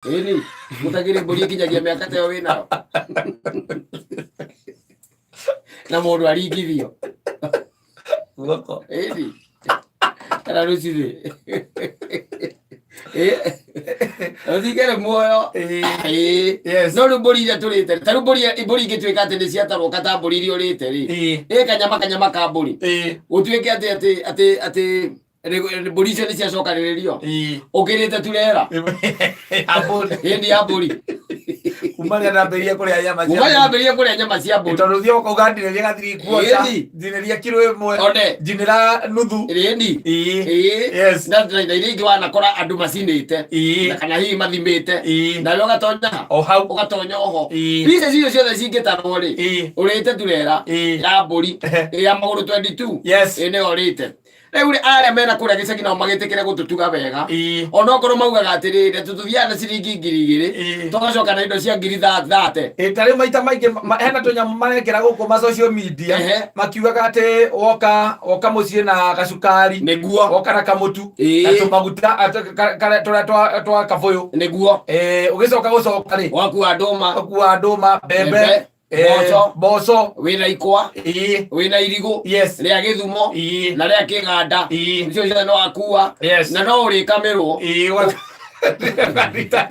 Ĩni, mũtakĩrĩ mbũri ĩkinyagia mĩaka ta ĩyo wĩnayo. Na mũndũ aringithio. Guoko. Ĩni. Kana rũcirĩ. Rũthingere muoyo. Ĩĩ. Ĩĩ. Yes. No rĩu mbũri iria tũrĩte, ta rĩu mbũri mbũri ingĩtuĩka atĩ nĩ ciatarwo kata mbũri iria ũrĩte rĩ. Ĩĩ. Ĩ kanyama kanyama ka mbũri. Ĩĩ. Gũtuĩke atĩ atĩ atĩ atĩ mbũri icio nĩ ciacokanĩrĩrio. Ĩĩ. Ũkĩrĩte turera. Ya mbũri. Ĩni ya mbũri. Kuma rĩrĩa ndambĩrĩirie kũrĩa nyama cia Kuma mbũri. yambĩrĩria kũrĩa nyama cia mbũri. Tondũ ũthiaga ũkauga ndinĩria gathiri kuota, Ĩni. ndinĩria kiro ĩmwe, One. njinĩra nuthu. Ĩni. Ĩĩ. Ĩĩ. Yes. Na iria ingĩ wanakora andũ macinĩte. Ĩĩ. Na kana hihi mathimĩte. Ĩĩ. Nawe ũgatonya ha? O hau. Ũgatonya oho. Ĩĩ. Pieces icio ciothe cingĩtarwo rĩ. Ĩĩ. Ũrĩte turera. Ĩĩ. Ya mbũri. Ehe. Ya magũrũ 22. Yes. Ĩ nĩyo ũrĩte. Rĩu rĩ arĩa mena kũrĩa gĩcagi nao magĩtĩkĩre gũtũtuga wega. Ĩĩ. Onokorwo maugaga atĩrĩrĩ tũtũthiaga na ciringi 2000 Ĩĩ. tũgacoka na indo cia ngiri thate. Ĩ, ta rĩu maita maingĩ hena tũnyamũ marekĩra gũkũ ma social media Ehe. makiugaga atĩ woka woka mũciĩ na gacukari Nĩguo. woka na kamũtu Ĩĩ. na tũmaguta tũrĩa twa kabũyũ. Nĩguo. Ũgĩcoka gũcoka rĩ Wakua ndũma. ũkua ndũma mbembe Mbembe, mboco. Mboco. Wĩna ikwa. Ĩĩ. Wĩna irigũ. Yes. Rĩa gĩthumo. Ĩĩ. Na rĩa kĩganda. Ĩĩ. Icio ciothe no wakua. Yes. Na no ũrĩkamĩrwo. Ĩĩ, rita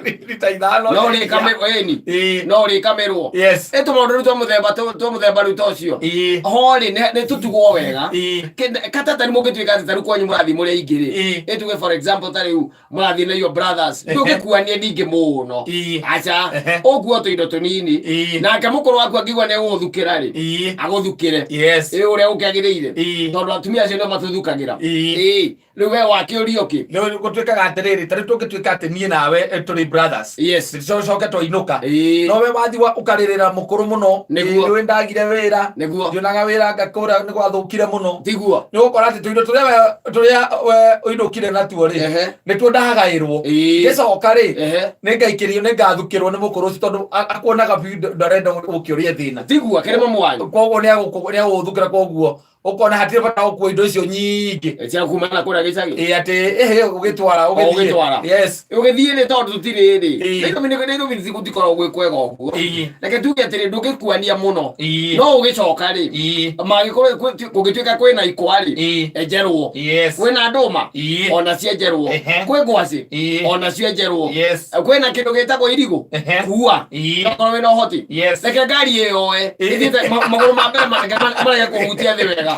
5. No ũrĩkamĩrwo ĩni. Ĩĩ. No ũrĩkamĩrwo. Yes. Ĩ tũmaũndũ rĩu twa mũthemba twa mũthemba rĩu ta ũcio. Ĩĩ. Ho rĩ nĩ tũtugwo wega. Ĩĩ. Kata ta rĩu mũngĩtuĩka atĩ ta rĩu kwanyu mũrathiĩ mũrĩ aingĩ rĩ. Ĩĩ. Ĩ tuge for example ta rĩu mũrathiĩ na your brothers. Ndũngĩkuania ningĩ mũno. Ĩĩ. Aca. Ehe. Ũkuo tũindo tũnini. Ĩĩ. Nake mũkũrũ waku angĩigua nĩ egũgũthukĩra rĩ. Ĩĩ. Agũthukĩre. Yes. Ĩ ũrĩa gũkĩagĩrĩire. Ĩĩ. Tondũ atumia acio nĩo matũthukagĩra. Ĩĩ. Ĩĩ. Rĩu we wakĩũrio kĩ? Rĩu gũtuĩkaga atĩrĩrĩ, ta rĩu tũngĩtuĩka atĩ niĩ nawe tũrĩ brothers. Yes. Tũcoke twainũka. Ĩĩ. No we wathi ũkarĩrĩra mũkũrũ mũno. Nĩguo. Ĩĩ, nĩũĩ ndagire wĩra. Nĩguo. Ndionaga wĩra ngakũra nĩ gwathũkire mũno. Tiguo. Nĩ ũgũkora atĩ tũindo tũrĩa tũrĩa we ũinũkire natuo rĩ, Ehe. nĩtuo ndagaĩrwo. Ĩĩ. Ngĩcoka rĩ, Ehe. nĩ ngaikĩrio nĩ ngathukĩrwo nĩ mũkũrũ ũcio tondũ akuonaga biũ ndarenda gũkĩũria thĩna. Tiguo akĩrĩ mamu wanyu. Koguo nĩ agũgũthukĩra koguo ũkona hatirĩ bata wa gũkua indo icio nyingĩ. Cia kuma na kũrĩa gĩcagi. Ĩ atĩ ĩhĩ ũgĩtwara ũgĩthiĩ. Ũgĩtwara. Yes. Ũgĩthiĩ nĩ tondũ tũtirĩ rĩ. Ĩĩ. Nairobi Nairobi gũtikoragwo gwĩ kwega ũguo. Ĩĩ. Reke tuge atĩrĩ ndũngĩkuania mũno. Ĩĩ. No ũgĩcoka rĩ. Ĩĩ. Mangĩkorwo kũngĩtuĩka kwĩna ikwa rĩ. Ĩĩ. Enjerwo. Yes. Kwĩna ndũma. Ĩĩ. Ona cienjerwo. Ehe. Kwĩ ngwacĩ. Ĩĩ. Ona cienjerwo. Yes. Kwĩna kĩndũ gĩtagwo irigũ. Ehe. Kua. Ĩĩ. Okorwo wĩna ũhoti. Yes. Reke ngari ĩyoe. Ĩĩ. Ĩthiĩte magũrũ ma mbere marege kũhutia thĩ wega.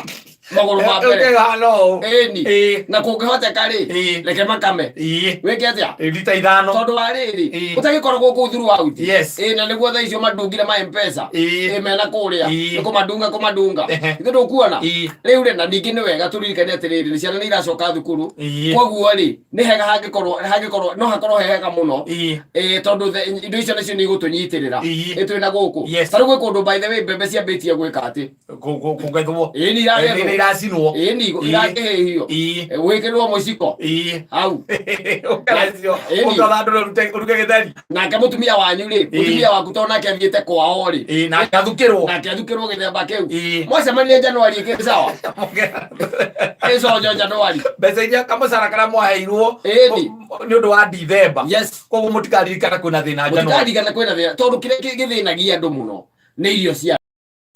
Magũrũ ma mbere. Ũkĩga no ũũ. Ĩni. Ĩĩ. Na kũngĩhoteka rĩ. Ĩĩ. Reke makame. Ĩĩ. Wĩke atĩa? Rita 5. Tondũ wa rĩrĩ Ĩĩ. ũtagĩkoragwo kũu throughout. Yes. Ĩĩ na nĩguo thaa icio mandungire ma M-Pesa. Ĩĩ. Ĩĩ mena kũrĩa. Ĩĩ. Nĩ kũmandunga kũmandunga. Ehe. Ithe ndũkuona? Ĩĩ. Rĩu rĩ na ningĩ nĩ wega tũririkane atĩrĩrĩ nĩ ciana nĩ iracoka thukuru. Ĩĩ. Koguo rĩ nĩ hega hangĩkorwo hangĩkorwo no hakorwo he hega mũno. Ĩĩ. Ĩĩ tondũ indo icio nacio nĩ igũtũnyitĩrĩra. Ĩĩ. Ĩ twĩna gũkũ. Yes. Ta rĩu gwĩ kũndũ by the way mbembe ciambĩtie gwĩka atĩ. Kũgethwo. Ĩĩ nĩ Nĩ iragethwo. iracinwo. Ĩĩ nĩ Ĩĩ. irakĩhĩhio. Ĩĩ. Gwĩkĩrwo mũciko. Ĩĩ. Hau. Ũkaracio. Ĩĩ. Ũkathandũra ũruge gĩtheri. Nake mũtumia wanyu rĩ, Ĩĩ. mũtumia waku to nake athiĩte kwao rĩ. Ĩĩ, nake athukĩrwo. Nake athukĩrwo gĩthemba kĩu. Ĩĩ. Mwacemania Januari ĩkĩrĩ sawa. Ĩcojo Januari. Mbeca iria kamũcara karĩa mwaheirwo Ĩni. nĩ ũndũ wa Dithemba. Yes. Koguo mũtikaririkana kwĩna thĩna Januari. Mũtikaririkana kwĩna thĩna tondũ kĩrĩa gĩthĩnagia andũ mũno nĩ irio cia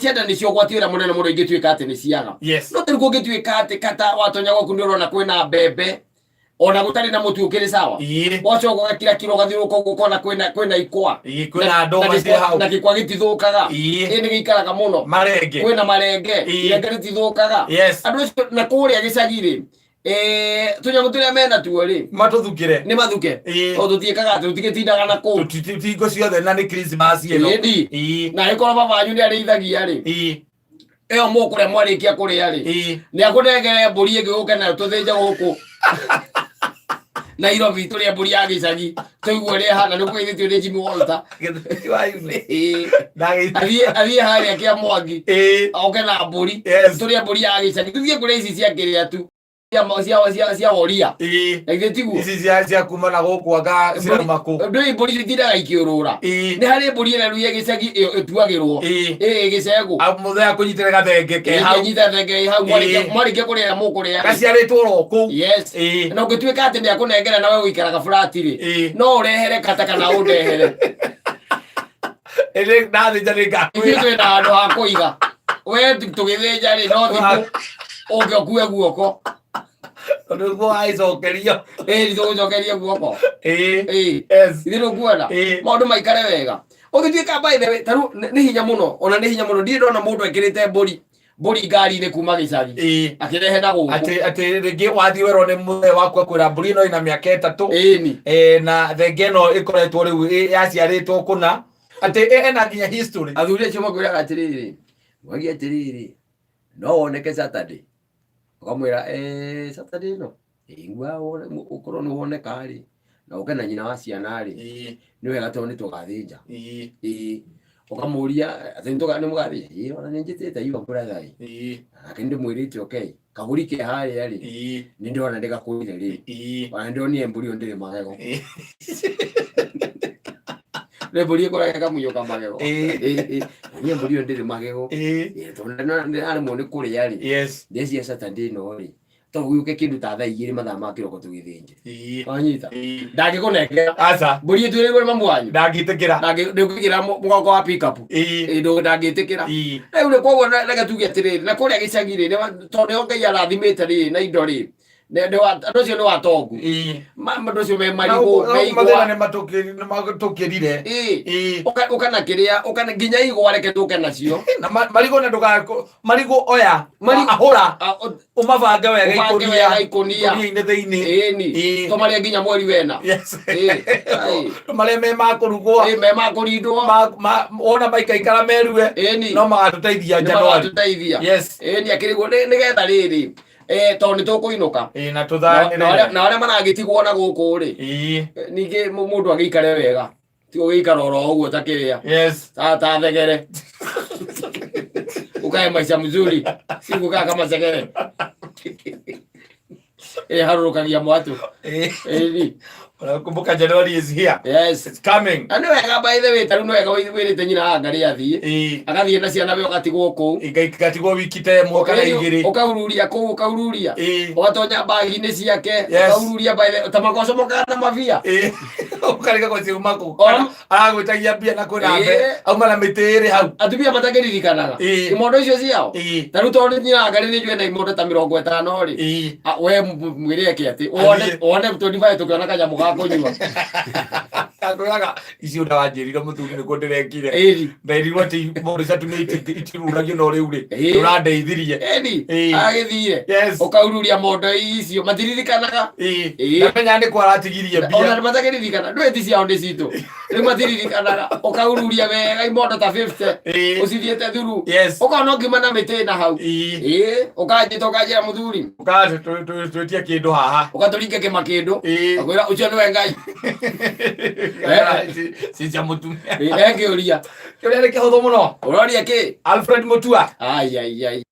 cianda nĩcio ũgwati ũrĩa mũnene mũno ingĩtuĩka atĩ nĩ ciaga. Yes. No tarĩu kũngĩtuĩka atĩ kata watonya gwaku nĩ ũrona kwĩna mbembe ona gũtarĩ na mũtu ũkĩrĩ sawa. Ĩĩ. Wacoka ũgakira kiro ũgathiũrũrũka ũguo ũkona kwĩna kwĩna ikwa. Ĩĩ, kwĩna ndũma ciĩ hau. Na gĩkwa gĩtithũkaga. Ĩĩ. Ĩ nĩ gĩikaraga mũno. Marenge. Kwĩna marenge. Ĩĩ. Irenge rĩtithũkaga. Yes. Andũ acio na kũrĩa gĩcagi rĩ tũnyamũ tũrĩa mena tuo rĩ Matũthukĩre. nĩ mathuke. Ĩĩ. Tondũ tũtiĩkaga atĩ tũtigĩtindaga na kũu. Tingo ciothe na nĩ Christmas ĩno. Ĩni. Ĩĩ. Na angĩkorwo baba wanyu nĩ arĩithagia rĩ Ĩĩ. ĩyo mũkũrĩa mwarĩkia kũrĩa rĩ Ĩĩ. nĩ akũnengere mbũri ĩngĩ ũke nayo tũthĩnje gũkũ Nairobi tũrĩe mbũri ya gĩcagi tũigue ũrĩa ĩhana nĩ kwĩthĩtio nĩ Jimmy Walter. Gĩthũri wa Yune. Ĩĩ. Ndagĩte. Athiĩ harĩa kĩa Mwangi Ĩĩ. oke na mbũri Yes. tũrĩe mbũri ya gĩcagi tũthiĩ kũrĩa ici cia kĩrĩa tu. cia woria. Ĩĩ. Na ithuĩ tiguo. Ici cia kuma na gũkũ anga cirauma kũ? Ndũĩ mbũri itindaga ikĩũrũra. Ĩĩ. Nĩ harĩ mbũri ĩrĩa rĩu ya gĩcagi ĩyo ĩtuagĩrwo. Ĩĩ. Ĩĩ gĩcegũ. Mũthenya kũnyitĩra gathenge ke hau. Nyita thenge ĩ hau Ĩĩ. mwarĩkia kũrĩa mũkũrĩa. Gaciarĩtwo oro kũu. Yes. Ĩĩ. Na ũngĩtuĩka atĩ nĩ akũnengera nawe ũikaraga flat rĩ. Ĩĩ. No ũrehere kata kana ũndehere. Ĩrĩ ndathĩnja nĩ Ithuĩ ngakwĩra. twĩna handũ ha kũiga. We tũgĩthĩnja rĩ no thikũ ũke ũkue guoko. Tondũ nĩguo wagĩcokerio. Ĩĩ tũgũcokerie guoko. Ĩĩ. Ĩĩ. Yes. Ithuĩ ndũkuona Ĩĩ. maũndũ maikare wega. Ũngĩtuĩka by the way tarĩu nĩ hinya mũno ona nĩ hinya mũno ndirĩ ndona mũndũ ekĩrĩte mbũri ngari-inĩ kuma gĩcagi Ĩĩ. akĩrehe na gũkũ. Atĩ rĩngĩ wathiĩ werwo nĩ mũthee waku akwĩra mbũri ĩno ĩna mĩaka 3. Ĩni. Na thenge ĩno ĩkoretwo rĩu yaciarĩtwo kũna atĩ ĩna nginya history. Athuri acio makwĩraga atĩrĩrĩ, mwagi atĩrĩrĩ, no woneke Saturday. Ũkamwĩra Saturday ĩno ĩngua ũkorwo nĩ woneka rĩ na ũke na nyina wa ciana rĩ nĩ wega tondũ nĩ tũgathĩnja. Ĩĩ ũkamũria atĩ nĩ mũgathĩnja? Ĩĩ ona nĩ njĩtĩte your brother ĩ nake ndĩmwĩrĩte oke kagũri ke harĩa rĩ nĩ ndĩrona ndĩgakũrire rĩ ona nĩ ndĩronire mbũri ĩyo ndĩrĩ magego. Nĩ mbũri ĩkoraga ĩkamunyũka magego. Ĩĩ niĩ mbũri ĩyo ndĩrĩ magego. Ĩĩ tondũ nĩaremwo nĩ kũrĩa rĩ ndeciria Saturday ĩno rĩ to gũke kĩndũ ta thaa 2 mathaa ma kĩroko tũgĩthĩnje. Wanyita ndangĩkũnengera Aca. Mbũri ĩtuĩrĩirwo nĩ mamu wanyu. Ndangĩtĩkĩra. Ndũngĩkĩra mũgongo wa pickup. Ĩĩ ndangĩtĩkĩra. Rĩu rĩ koguo reke tuge atĩrĩrĩ na kũrĩa gĩcagi rĩ tondũ nĩho Ngai arathimĩte rĩ na indo rĩ andũ acio nĩ watongu. Andũ acio me marigũ me igwa. Mathĩna nĩ matũkĩrire. Ĩĩ ũka na kĩrĩa ũka nginya igwa reke tũke nacio. Na marigũ na ndũga marigũ oya ahũra ũmabange wega Ũbange wega ikũnia. ikũnia-inĩ thĩinĩ. Ĩni. Ĩĩ. Tũmarĩe nginya mweri wena. Yes. Ĩĩ. Ai. Tũmarĩe me ma kũrugwo. Ĩĩ me ma kũrindwo. Wona maikaikara merue. Ĩni. No magatũteithia Nĩ January. magatũteithia. Yes. Ĩni akĩrĩguo nĩgetha rĩrĩ tondũ nĩ tũkũinũka. Ĩĩ na tũthanĩrĩre. Na arĩa maragĩtigwo na gũkũ rĩ. Ĩĩ. Ningĩ mũndũ agĩikare wega. Ti gũgĩikara oro ũguo ta kĩrĩa. Yes. Ta thegere. Ukae maisha mzuri. Si kukaa kama segere. Ĩharũrũkagia mwatũ. Ĩni. Unakumbuka January is here. Yes. It's coming. Na nĩ wega by the way, tarĩu nĩ wega wĩrĩte nyina wa Ngarĩ athiĩ. Agathiĩ na ciana we ũgatigwo kũu. Igatigwo wiki ta ĩmwe kana igĩrĩ. Ũkaururia kũu ũkaururia. Ũgatonya bagi-inĩ ciake. Yes. Ũkaururia by the ta magoco mokaga na mabia. Ũkarega gũciuma kũ. Ona- Aragwĩtagia mbia na kwĩna mbe. Auma na mĩtĩ ĩrĩ hau. Atumia matakĩririkanaga. Imondo icio ciao. Ta rĩu tondũ nyina wa Ngarĩ nĩ njũĩ na imondo ta 50 rĩ. We mwĩre eke atĩ Athiĩ. wone 25 tũkĩona kanyamũ ga kũnyua. Akwĩraga icio ndawanjĩrire mũthuri nĩkuo ndĩrekire. Ĩni. Nderirwo atĩ mondo cia atumia itiruragio no rĩu rĩ. Ĩĩ. Ũrandeithirie. Ĩni. Ĩĩ. Agĩthire. Yes. Ũkaururia mondo icio matiririkanaga. Ĩĩ. Ĩĩ. Ndamenya nĩ kwa aratigirie Ona mbia. nĩ matakĩririkana ndũĩ ti ciao nĩ citũ rĩu matiririkanaga ũkaururia wega imondo ta 50 Ĩĩ. ũcithiĩte thuru. Yes. Ũkona ũngiuma na mĩtĩ na hau. Ĩĩ. Ĩĩ ũkanjĩta ũkanjĩra mũthuri. Ũkaga twĩtie kĩndũ haha. Ũgatũringa kĩmakĩndũ. Ĩĩ. Akwĩra ũcio nĩwe Ngai. Ci cia mũtumia. Ĩĩ, engĩũria. Kĩũria nĩ kĩhũthũ mũno. Ũroria kĩ? Alfred Mutua. Ai ai ai.